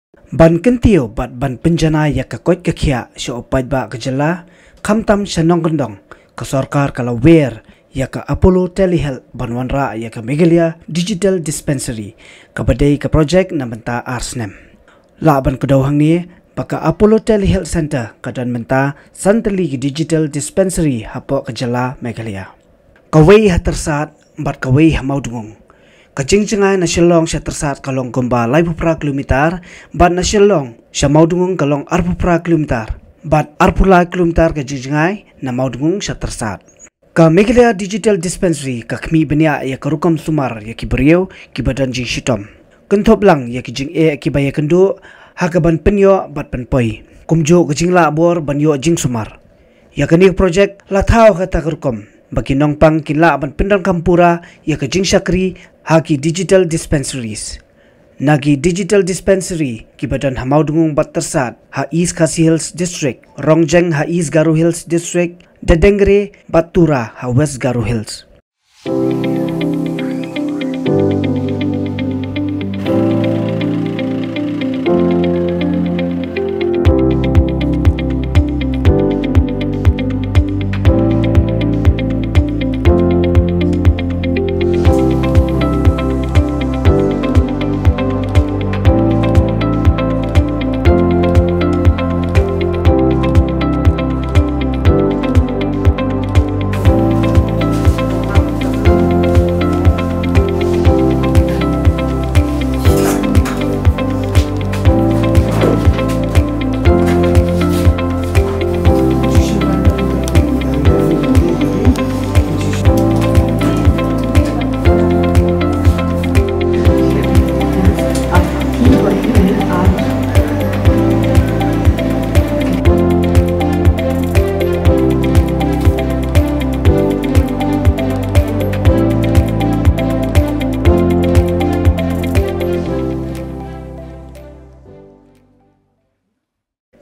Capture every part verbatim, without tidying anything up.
Ban kyntiew bad ban pynjanai ïa ka koit ka khiah sha u paidbah ka jylla, khamtam sha nongkyndong, ka sorkar ka la wer ïa ka Apollo Telehealth ban wanrah ïa ka Meghalaya Digital Dispensary, kaba dei ka projek na bynta ar snem. Lah ban kdew hangne ba ka Apollo Telehealth Center ka don mynta san tylli ki digital dispensary hapoh ka jylla Meghalaya. Kawei ha Tyrsad bad kawei ha Mawdngung. Ka jingjngai na Shillong sha Tyrsad ka long kumba laiphew phra kilometer, bad na Shillong sha Mawdngung ka long arphew phra kilometer, bad arphew lai kilometer ka jingjngai na Mawdngung sha Tyrsad. Ka Meghalaya Digital Dispensary ka khmih bniah ïa ka rukom sumar ïa ki briew kiba don jingshitom, kynthup lang ïa ki jingeh kiba ïakynduh ha kaban pynïoh bad pynpoi, kumjuh ka jinglah bor ban ïoh jingsumar. Ïa kane ka projek la thaw ha kata ka rukom ba ki nongpang kin lah ban pyndonkam pura ïa ka jingshakri ha ki digital dispensaries. Na ki digital dispensary kiba don ha Mawdngung bad Tyrsad ha East Khasi Hills District, Rongjeng ha East Garo Hills District, Dedengre bad Tura ha West Garo Hills.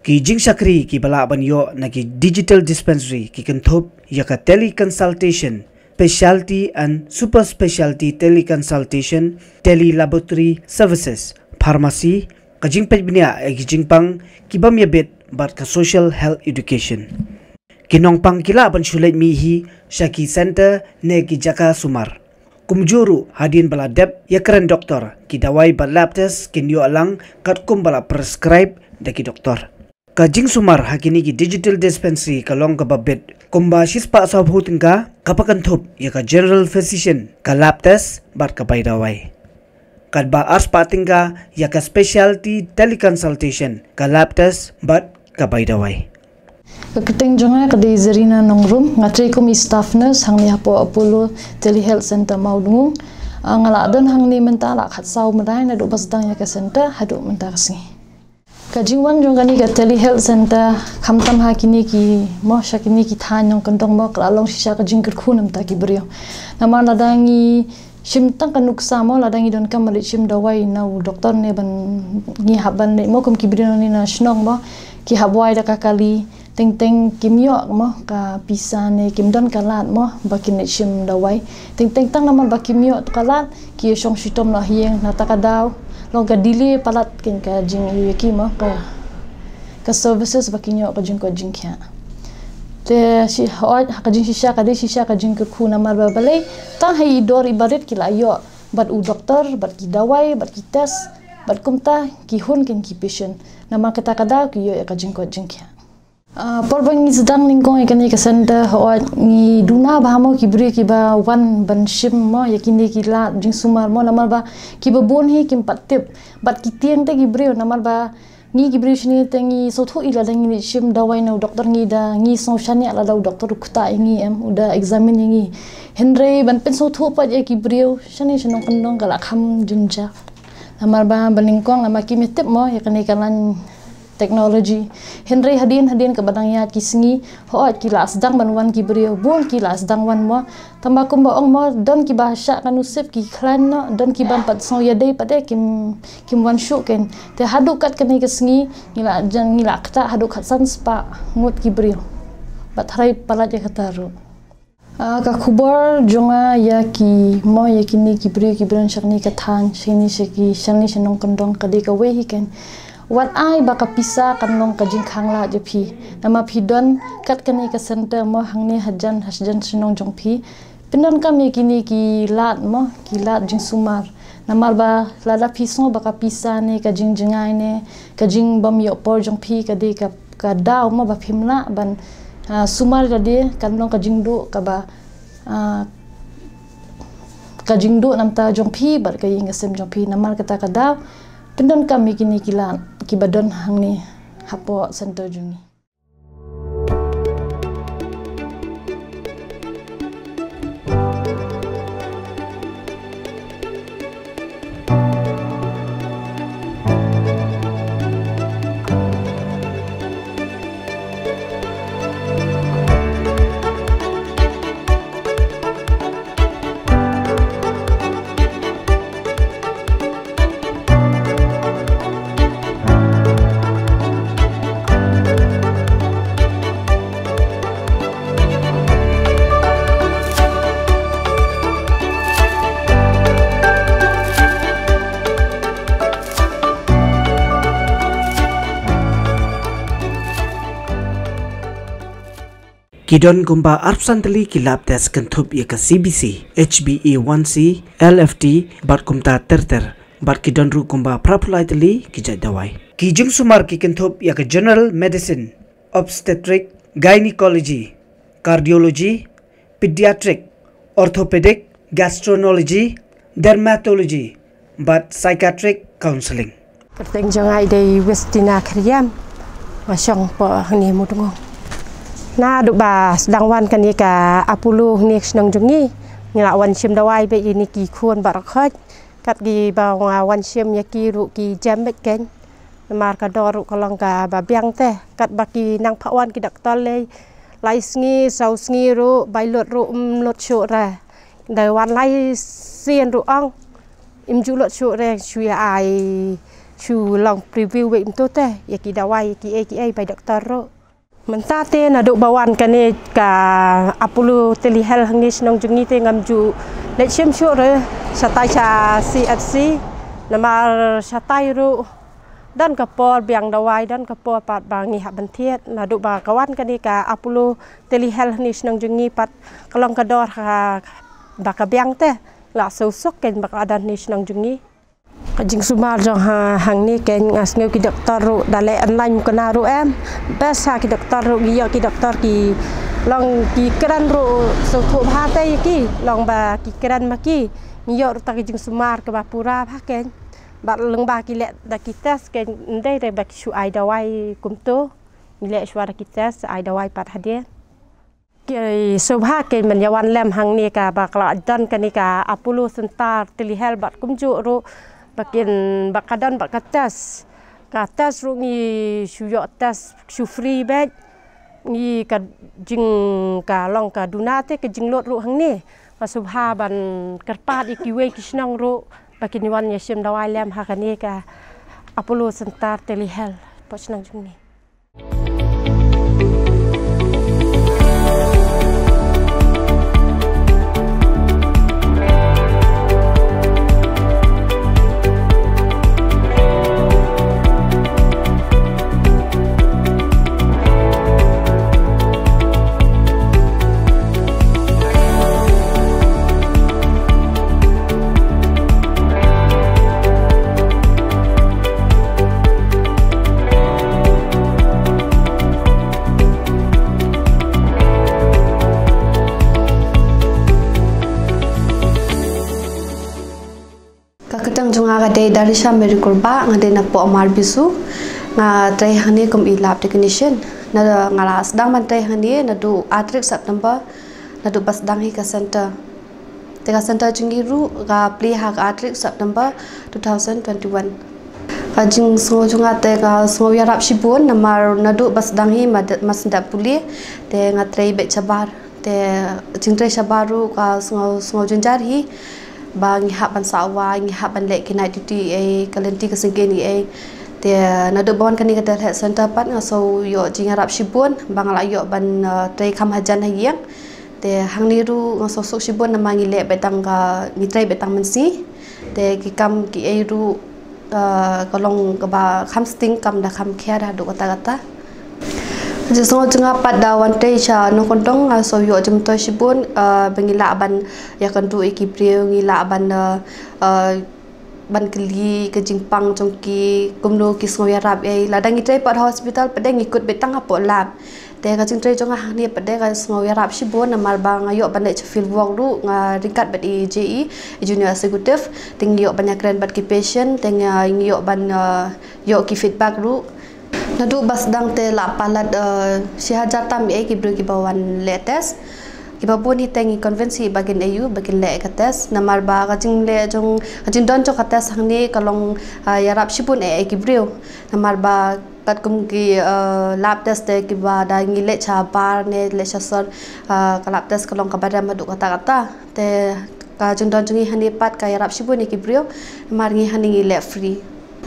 Ki jingshakri kiba lah ban ïoh na ki digital dispensary ki kynthup ïa ka teleconsultation, specialty and super specialty teleconsultation, telelaboratory services, pharmacy, ka jingpeit bniah ïa ki jingpang ki bym ïabit bad ka social health education. Ki nongpang ki lah ban shu leit mih hi sha ki center ne ki jaka sumar. Kumjuh ruh hadien ba la dep ïakren doktor, ki dawai bad lab test kin ïoh lang katkum ba la prescribe da ki doktor. Ka jingsumar ha kine ki digital dispensary ka long kaba bit, kumba shispah sawphew tyngka kaba kynthup ïa ka general physician, ka lab test bad ka bai dawai. Katba arspah tyngka ïa ka specialty teleconsultation, ka lab test bad ka bai dawai. Ka kyrteng jong nga ka dei Zarina Nongrum, nga trei kum i staff nurse hangne hapoh Apollo Telehealth Center Mawdngung. Ah, nga la don hangne mynta la khatsaw bnai naduh ba sdang ïa ka center haduh mynta ka sngi. Ka jingwan jong kane ka Telehealth Center khamtam ha kine ki mo, sha kine ki thaiñ nongkyndong mo, ka la long shisha ka jingkyrkhu na bynta ki briew. Namar lada ngi shim tang ka nuksa mo, lada ngi donkam ban leit shim dawai na u doktor ne ban ngi hap ban leit mo, kum ki briew nangne na shnong mo, ki hap wai da ka kali, teng teng kim ïoh mo ka pisa ne kim don ka lad mo ba kin leit shim dawai. Teng teng tang namar ba kim ïoh ka lad, ki ïa shong shitom noh ha ïing, na kata ka daw long ka delay palat kein ka jingïoh ïa ki mo ka, ka services ba kin ïoh ka jingkoit jingkhiah. Te shi, hooid, ka jingshisha ka dei shisha ka jingkyrkhu namar ba balei, tang ha i dor i barit ki la ïoh bad u doktor, bad ki dawai, bad ki test, bad kumta ki hun kein ki patient. Namar kata ka daw ki ïoh ïa ka jingkoit jingkhiah. Ah, por ba ngi sdang nyngkong ïa kane ka center, hooid, ngi duna bha mo ki briew kiba wan ban shim mo ïa kine ki lad jingsumar mo, namar ba kiba bun hi kim pat tip. Bad ki tieng te ki briew, namar ba ngi ki briew shane te ngi sngewthuh ïa lada ngi leit shim dawai na u doktor, ngi da ngi sngewshaniah lada u doktor u ktah ïa ngi em, u da examine ïa ngi. Hynrei ban pynsngewthuh pat ïa ki briew shane sha nongkyndong ka la kham jynjar. Namar ba, ba nyngkong namar kim ïa tip mo ïa kane ka line technology. Hynrei hadien hadien kaba dang ïaid ki sngi, hooid, ki la sdang ban wan ki briew, bun ki la sdang wan mo. Tangba kumba ong mo, don kiba shah ka nusip ki khlaiñ noh, don kiba pat sngew ïadei pat de kim, kim wan shuh kein. Te haduh kat kane ka sngi ngi la jan, ngi la ktah haduh khatsan spah ngut ki briew. Bad hynrei palat ïa kata ruh. Ah, ka khubor jong nga ïa ki mo, ïa kine ki briew kiba don sha kane ka thaiñ, sha kine sha ki, sha kine sha nongkyndong ka dei kawei hi kein. Wat ai ba ka pisa kan long ka jingkhang lad ïa phi. Namar phi don kat kane ka center mo hangne hajan hasjan shnong jong phi. Pyndonkam ïa kine ki lad mo, ki lad jingsumar. Namar ba lada phi sngew ba ka pisa ne ka jingjngai ne ka jingbym ïoh por jong phi ka dei ka, ka daw mo ba phim lah ban, ah, sumar ka dei kan long ka jingduh kaba, ah, ka jingduh namar jong phi bad ka ïing ka sem jong phi. Namar kata ka daw pyndonkam ïa kine ki lad kiba don hangne hapoh center jong ngi. Ki don kumba arphew san tylli ki lab test kynthup ïa ka C B C, H B A one C, L F T, bad kumta ter ter, bad ki don ruh kumba phra phew lai tylli ki jait dawai. Ki jingsumar ki kynthup ïa ka general medicine, obstetric, gynecology, cardiology, pediatric, orthopedic, gastroenterology, dermatology, bad psychiatric counselling. Kyrteng jong nga i dei Westina Khriam, nga shong hapoh hangne Mawtnong. Naduh ba sdang wan kane ka Apollo hangne shnong jong ngi, ngi la wan shim dawai beit ïa kine ki khun baroh khoit. Kat kiba nga wan shim ïa ki ruh ki jem beit keiñ. Namar ka dor ruh ka long kaba biang te. Katba ki nang phah wan ki doktor lei lai sngi, saw sngi ruh, bai lut ruh ym lut shuh re. Dei wan lai sien ruh ong im ju lut shuh re, shu ïa ai, shu long preview beit mynta te ïa ki dawai, ïa kiei kiei bai doktor ruh. Mynta te naduh ba wan kane ka Apollo Telehealth hangne shnong jong ngi te ngam ju leit shim shuh re shatai sha C H C. Namar shatai ruh don ka por biang dawai, don ka por pat ba ngi hap ban thied. Naduh ba ka wan kane ka Apollo Telehealth hangne shnong jong ngi pat ka long ka dor ha ba ka biang te, la suk suk keiñ ba ka la don hangne shnong jong ngi. Ka jingsumar jong ha hangne keiñ, nga sngew ki doktor ruh da leh online mukna ruh em. Best ha ki doktor ruh, ngi ïoh ki doktor ki long ki kren ruh sngewthuh bha te ïa ki, long ba ki kren ma ki. Ngi ïoh ruh ta ki jingsumar kaba pura bha keiñ. Bad lyngba ki leh da ki test keiñ, ym dei re ba ki shu ai dawai kumto. Ngi leh shuwa da ki test, ai dawai pat hadien. Ki sngewbha keiñ ban ïa wan lem hangne kaba ka la don kane ka Apollo Center Telehealth bad kumjuh ruh ba kin, ba ka don bad ka test. Ka test ruh ngi shu ïoh test shu free beit. Ngi ka jing, ka long ka duna te ka jinglut ruh hangne. Nga sngewbha ban kyrpad ïa kiwei ki shnong ruh ba kin wan ïa shim dawai lem ha kane ka Apollo Center Telehealth hapoh shnong jong ngi. Ka kyrteng jong nga ka dei Darisha Mary Kurbah, nga dei na Pohmar Bisu, nga trei hangne kum i lab technician. Na nga la sdang ban trei hangne naduh ar tarik September, naduh ba sdang hi ka center. Te ka center jong ngi ruh ka plie ha ka ar tarik September two thousand twenty-one. Ka jingsngew jong nga te ka sngew ïarap shibun namar naduh ba sdang hi ma de-, ma sdang pule te nga trei beit shabar. Te jingtrei shabar ruh ka sngew, sngew jynjar hi ba ngi hap ban sah wai, ngi hap ban leh ki night duty ei, ka lynti ka syngkien ei. Te naduh ba wan kane ka telehealth center pat nga sngew ïoh jingïarap shibun ba nga la ïoh ban, eh, trei kham hajan ha ïing. Te hangne ruh nga suk suk shibun namar ngi leh beit tang ka, ngi trei beit tang mynsngi. Te ki kam kiei ruh Ka long kaba kham sting, kam da kham khia haduh katta katta. Jingsngew jong nga pat da wan trei sha nongkyndong, nga sngew ïoh jingmyntoi shibun, ba ngi lah ban ïakynduh ïa ki briew, ngi lah ban ban kylli ka jingpang jong ki, kumno ki sngew ïarap ïa. Lada ngi trei pat ha hospital pat de ngi kut beit tang hapoh lab. Te ka jingtrei jong nga hangne pat de ka sngew ïarap shibun namar ba nga ïoh ban leit sha field work ruh, nga ryngkat bad i J E, i junior executive, te ngi ïoh ban ïakren bad ki patient, te ngi ïoh ban ïoh ki feedback ruh. Naduh ba sdang te la palat shi hajar tam ïa ki briew kiba wan leh test. Kiba bun hi te ngi convince hi ba kin ïoh, ba kin leh ka test namar ba ka jingleh jong, ka jingdon jong ka test hangne ka long ïarap shibun ïa ki briew. Namar ba katkum ki lab test te kiba da ngi leit sha bar ne leit sha sor, ka lab test ka long kaba rem haduh katta katta. Te ka jingdon jong ngi hangne pat ka ïarap shibun ïa ki briew namar ngi hangne ngi leh free.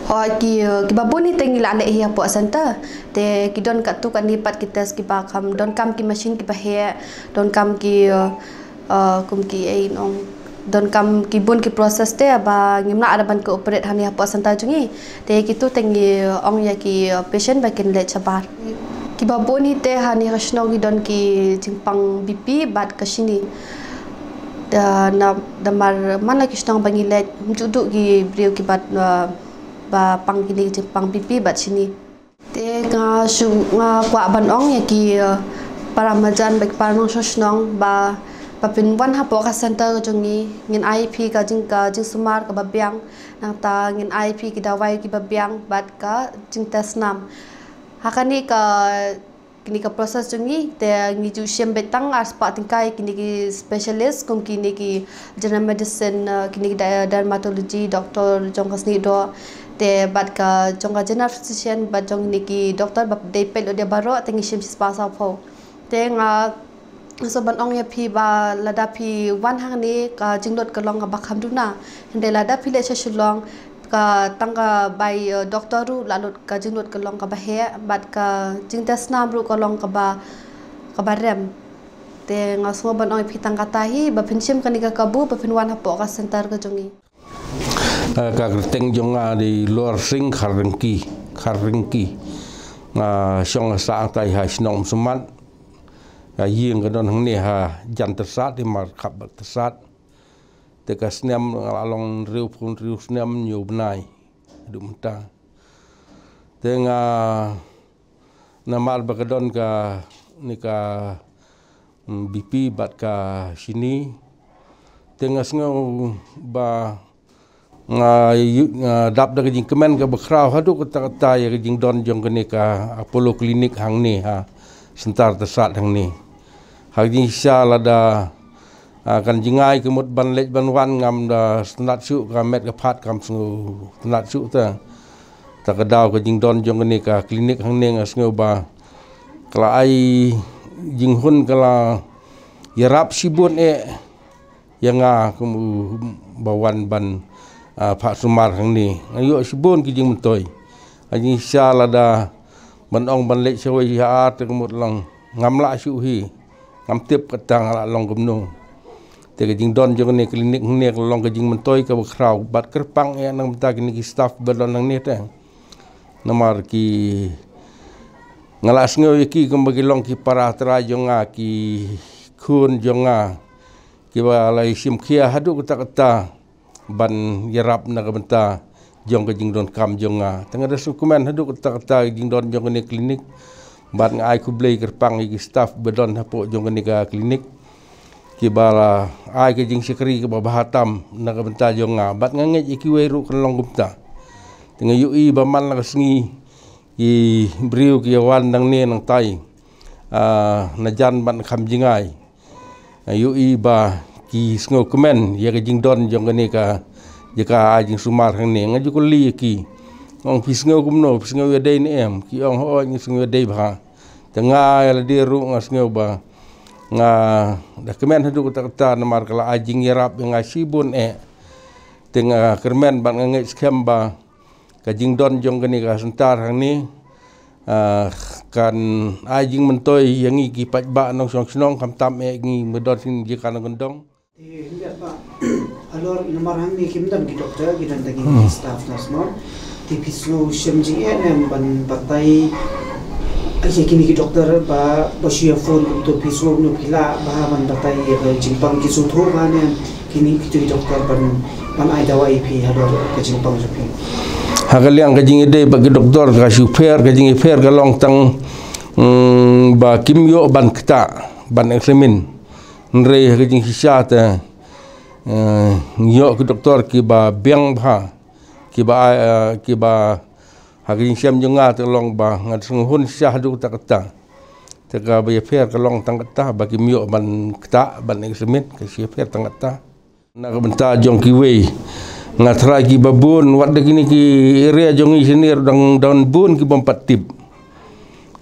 Hooid, ki, kiba bun hi te ngi la leh hi hapoh center. Te ki don katto katne pat ki test kiba kham donkam ki machine kiba heh, donkam ki, kum ki ei nong, donkam ki bun ki process te ba ngim lah da ban ka operate hangne hapoh center jong ngi. Te kito te ngi ong ïa ki patient ba kin leit shabar. Kiba bun hi te hangne ka shnong ki don ki jingpang B P bad ka shini. Namar man la ki shnong ba ngi leit, ym ju duh ki briew kiba ba pang kine ki jingpang B P bad shini. Te nga shu, nga kwah ban ong ïa ki para marjan bad ki para nongshong shnong ba, ba phin wan hapoh ka center ka jong ngi, ngin ai phi ka jing, ka jingsumar kaba biang, nangta ngin ai phi ki dawai kiba biang bad ka jingtest nam. Ha kane ka kine ka process jong ngi te ngi ju shim beit tang arspah tyngka ïa kine ki specialist, kum kine ki general medicine, kine ki dermatology doctor jong ka snieh doh, te bad ka jong ka general physician bad jong kine ki doctor ba dei peit lut ïa baroh te ngi shim shispah sawphew. Te nga sngewbha ban ong ïa phi ba lada phi wan hangne ka jinglut ka long kaba kham duna. Hynrei lada phi leit sha Shillong, ka tang ka bai doctor ruh la lut ka jinglut ka long kaba heh bad ka jingtest nam ruh ka long kaba, kaba rem. Te nga sngewbha ban ong ïa phi tang kata hi ba phin shim kane ka kabu ba phin wan hapoh ka center ka jong ngi. Ka kyrteng jong nga dei Lorsing Kharryngki, Kharryngki. Nga shong sah tai ha shnong Umsmat. Ka ïing ka don hangne ha jan Tyrsad, hi mar khap bad Tyrsad. Te ka snem nga la long hynriewphew hynriew snem, hynñiew bnai haduh mynta. Te nga, namar ba ka don kane ka B P bad ka shini, te nga sngew ba nga dap da ka jingkmen kaba khraw haduh katta katta ïa ka jingdon jong kane ka Apollo Clinic hangne ha center Tyrsad hangne. Ha ka jingshisha lada kan jngai ka mut ban leit ban wan ngam da sngewtynnat shuh, ka met ka phad kam sngewtynnat shuh te. Ta ka daw ka jingdon jong kane ka clinic hangne nga sngew ba ka la ai jinghun, ka la ïarap shibun eh ïa nga kum uba wan ban phah sumar hangne. Nga ïoh shibun ki jingmyntoi. Ha ka jingshisha lada ban ong ban leit shawei sha ar te ka mut long ngam lah shuh hi. Ngam tip kata nga lah long kumno. Te ka jingdon jong kane clinic hangne ka long ka jingmyntoi kaba khraw bad kyrpang eh na ka bynta kine ki staff ba don hangne te. Namar ki, nga lah sngew ïa ki kumba ki long ki para trai jong nga, ki khun jong nga, kiba la ïashim khia haduh katta katta ban ïarap na ka bynta jong ka jingdonkam jong nga. Te nga da sngewkmen haduh katta katta ka jingdon jong kane clinic. Bad nga ai khublei kyrpang ïa ki staff ba don hapoh jong kane ka clinic, kiba la ai ka jingshakri kaba bha tam na ka bynta jong nga. Bad nga ngeit ïa kiwei ruh kan long kumta. Te nga ïohi ba man la ka sngi ki briew ki ïa wan nangne nangtai, ah, na jan bad na kham jngai. Nga ïohi ba ki sngewkmen ïa ka jingdon jong kane ka jaka ai jingsumar hangne. Nga ju kylli ïa ki, nga ong, phi sngew kumno, phi sngew ïadei ne em? Ki ong, hooid, ngi sngew ïadei bha. Te nga ïa lade ruh nga sngew ba nga da kmen haduh katta katta namar ka la ai jingïarap ïa nga shibun eh. Te nga kyrmen bad nga ngeit skhem ba ka jingdon jong kane ka center hangne, ah, kan ai jingmyntoi ïa ngi ki paidbah nongshong shnong, khamtam eh ngi ba don sha kane ka nongkyndong. Halor namar hangne kim don ki doktor, ki don tang ki staff nurse mo. Te phi sngew shem jingeh ne em ban batai ïa kine ki doktor ba, ba shu ïa phone kumto, phi sngew kumno, phi lah bha ban batai ïa ka jingpang ki sngewthuh bha ne em kine kito ki doktor ban, ban ai dawai ïa phi halor ka jingpang jong phi? Ha ka liang ka jingïadei bad ki doktor ka shu pher, ka jingïapher ka long tang, mm, ba kim ïoh ban ktah, ban examine. Hynrei ha ka jingshisha te, eh, ngi ïoh ki doktor kiba biang bha, kiba, eh, kiba ha ka jingshem jong nga te long ba nga sngewhun shisha haduh katta katta. Te kaba ïapher ka long tang katta ba kim ïoh ban ktah, ban examine, ka shu ïapher tang katta. Na ka bynta jong kiwei, nga tharai kiba bun, wat da kine ki area jong ngi shane ruh dang don bun kibym pat tip.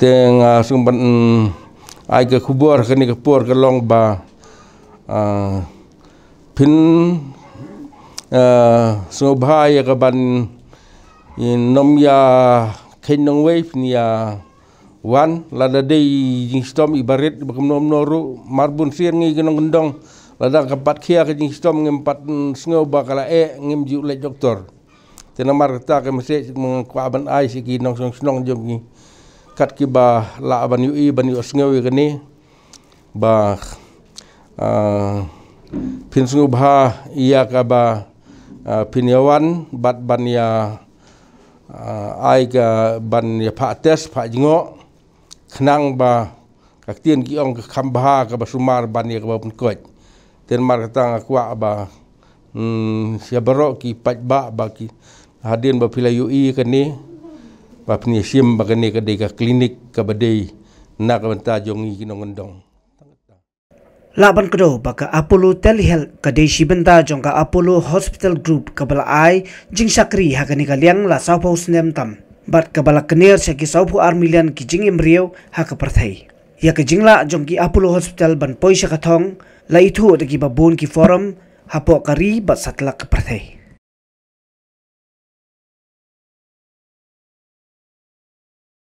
Te nga sngewbha ban, mm, ai ka khubor kane ka por ka long ba, ah, phin, ah, sngewbha ïa ka ban, ïa nym ïa kheiñ nongwei, phin ïa wan, lada dei jingshitom iba rit, iba kumno kumno ruh, mar bun sien ngi ki nongkyndong, lada ka pat khia ka jingshitom, ngim pat, mm, sngew ba ka la eh, ngim ju leit doktor. Te namar kata ka message nga kwah ban ai sha ki nongshong shnong jong ngi, kat kiba lah ban ïohi, ban ïohsngew ïa kane, ba, ah, phin sngewbha ïa kaba, ah, phin ïa wan bad ban ïa, ah, ai ka ban ïa phah test, phah jngoh, khnang ba ka ktien ki ong ka kham bha kaba sumar ban ïa kaba pynkoit. Te namar kata nga kwah ba, mm, sha baroh ki paidbah ba ki, hadien ba phi la ïohi kane, ba phin ïa shim ba kane ka dei ka klinik kaba dei na ka bynta jong ngi ki nongkyndong. Lah ban kdew ba ka Apollo Telehealth ka dei shi bynta jong ka Apollo Hospital Group kaba la ai jingshakri ha kane ka liang la sawphew snem tam, bad kaba la kner sha ki sawphew ar million ki jingim briew ha ka pyrthei. Ïa ka jinglah jong ki Apollo Hospital ban poi sha ka thong la ithuh da kiba bun ki forum hapoh ka ri bad satlak ka pyrthei.